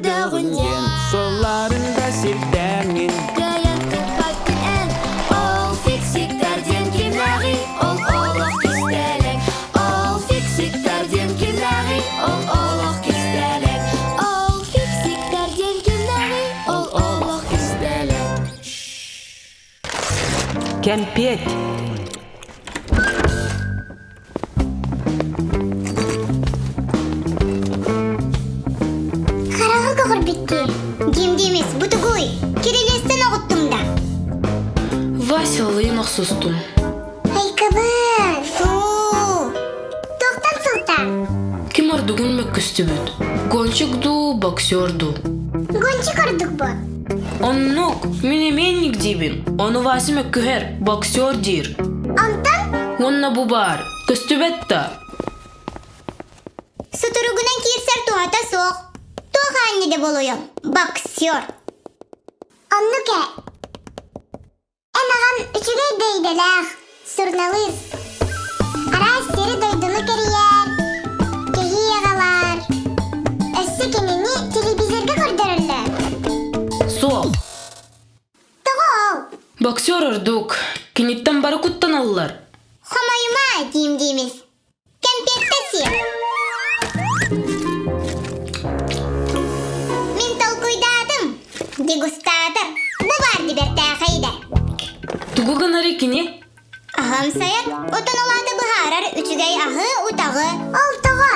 Көрдөҕүн диэн Суолларын да сирдээҥҥин Кыайан туппаккын эн Ол фиксиктар диэн кимнээҕий Ол олох кистэлэҥ Ол фиксиктар диэн кимнээҕий Ол олох кистэлэҥ Ол фиксиктар диэн кимнээҕий Ол олох кистэлэҥ Кэмпиэт. Хараҕы көҕүрбүттүү. Дим-димис, бу тугуй? Кирилиэстэн оҕуттум да. Васялыын охсустум. Айкабын, фу! Туохтан сылтаан? Ким ордугун мөккүстүбүт? Гонщик дуу, боксер дуу? Гонщик ордук бу. Оннук, мин именник диибин. Ону Вася мөккүһэр, боксер диир. Онтон? Уонна бу баар, көстүбэт да. Сутуругунан киирсэр туһата суох. Туох аанньа да буолуйуҥ, боксер. Оннук ээ. Эн аҕам үчүгэй да идэлээх, суруналыыс. Араас сири-дойдуну кэрийэр, кэһии аҕалар. Өссө кинини телевизорга көрдөрөллөр. Суох. Тоҕо ол? Боксер ордук. Киниттэн бары куттаналлар. Хомойума, диим-диимис. Кэмпиэттэ сиэ. Мин толкуйдаатым. Дегустатор. Бу баар дибэртээхэй идэ. Тугу гынарый кини? Аһым сайар, отон олааты быһаарар үчүгэй аһы, утаҕы. Ол тоҕо?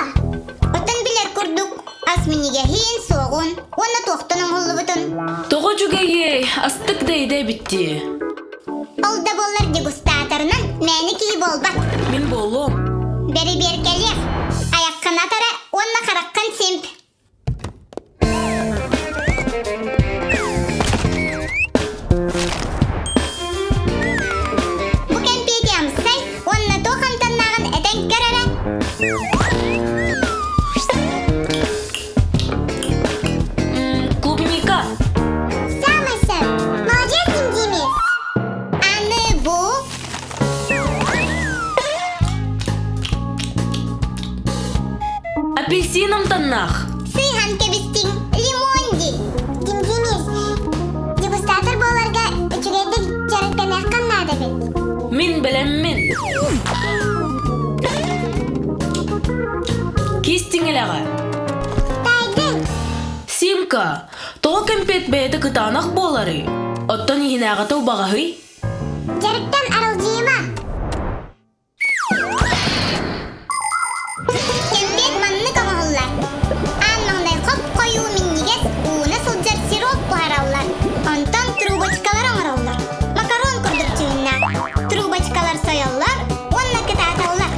Оттон билэр курдук, ас минньигэһин, суоҕун уонна туохтан оҥоһуллубутун. Тоҕо үчүгэйий, астык да идэ эбит дии. Ол да буоллар дегустаторынан мээнэ киһи буолбат. Мин буолуом. Бэрэбиэркэлиэх. Айаххын атара уонна хараххын симп. Бу кэмпиэти амсай уонна туох амтаннааҕын этэн көр эрэ. Клубника. Саамай сөп. Молодец, Индимис. Аны бу Апельсин амтаннаах. Сыыһан кэбистиҥ, лимон дии. Димдимис, дегустатор буоларга үчүгэйдик дьарыктаныаххын наада эбит. Мин бэлэммин. Кис тиҥилэҕэ. Таайдыҥ. Симка, тоҕо кэмпиэт бэйэтэ кытаанах буоларый? Оттон иһинээҕитэ убаҕаһый? Дьарыктан аралдьыйыма. Кэмпиэт маннык оҥоһуллар. Аан маҥнай хоп-хойуу минньигэс ууна сылдьар сироп буһараллар. Онтон трубочкалар оҥороллор. Макарон курдук дьүһүннээх. Трубочкалар сойоллор уонна кытааталлар.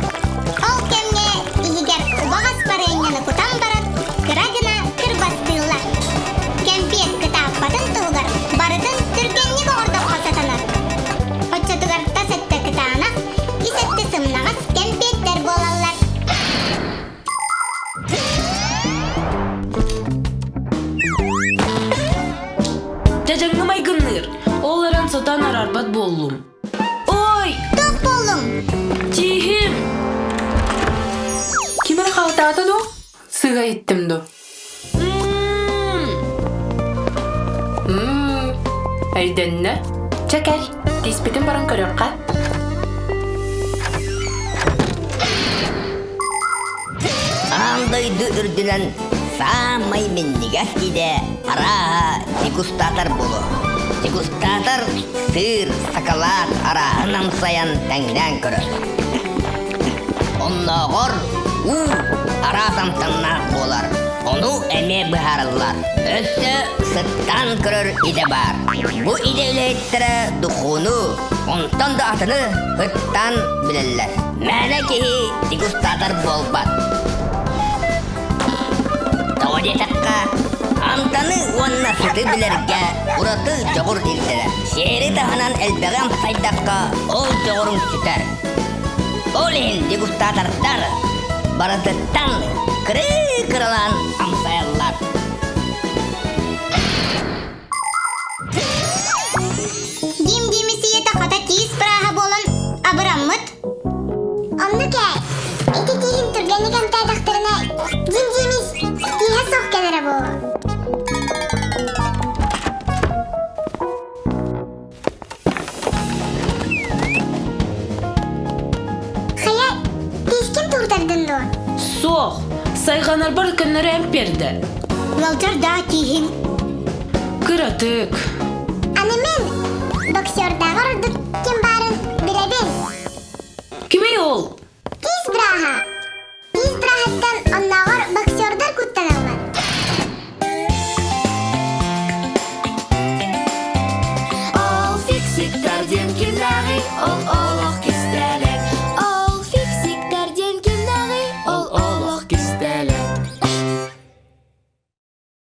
Ол кэмҥэ иһигэр убаҕас барыанньаны кутан баран кыра гына кырбастыыллар. Кэмпиэт кытааппатын туһугар барытын түргэнник оҥордоххо сатанар. Оччотугар тас өттө кытаанах, ис өттө сымнаҕас кэмпиэттэр буолаллар. Дьадьаҥҥа майгынныыр, ол эрэн сатаан араарбат буоллум. Ой! Туох буоллуҥ? Тииһим! Ким эрэ хаһытаата дуу? Сыыһа иһиттим дуу? Мм, өйдөннө. Чэ кэл, тииспитин баран көрүөххэ. Аан дойду үрдүнэн саамай минньигэс идэ арааһа дегустатор буолуо. Дегустатор сыыр, сакалаат арааһын амсайан тэҥнээн көрөр. Оннооҕор уу араас амтаннаах буолар. Ону эмиэ быһаараллар. Өссө сыттаан көрөр идэ баар. Бу идэ үлэһиттэрэ духууну, онтон да атыны ыттаан билэллэр. Мээнэ киһи дегустатор буолбат. Тоҕо диэтэххэ, амтаны уонна сыты билэргэ ураты дьоҕур ирдэнэр. Сиэри таһынан элбэҕи амсайдахха, ол дьоҕуруҥ сүтэр. Ол иһин дегустатордар барытыттан кырыы-кыралаан амсайаллар. Дим-дими сиэтэ хата тиис бырааһа буолан абыраммыт. Оннук ээ. Ити тииһин түргэнник эмтээтэхтэринэ, дим-димис тииһэ суох кэлэрэ буолуо. Хатанарбар көннөрү эмп биэрдэ. Ыалдьар даа тииһиҥ. Кыратык. Аны мин боксердааҕар ордук ким баарын билэбин. Кимий ол? Тиис бырааһа. Тиис бырааһыттан оннооҕор боксердар.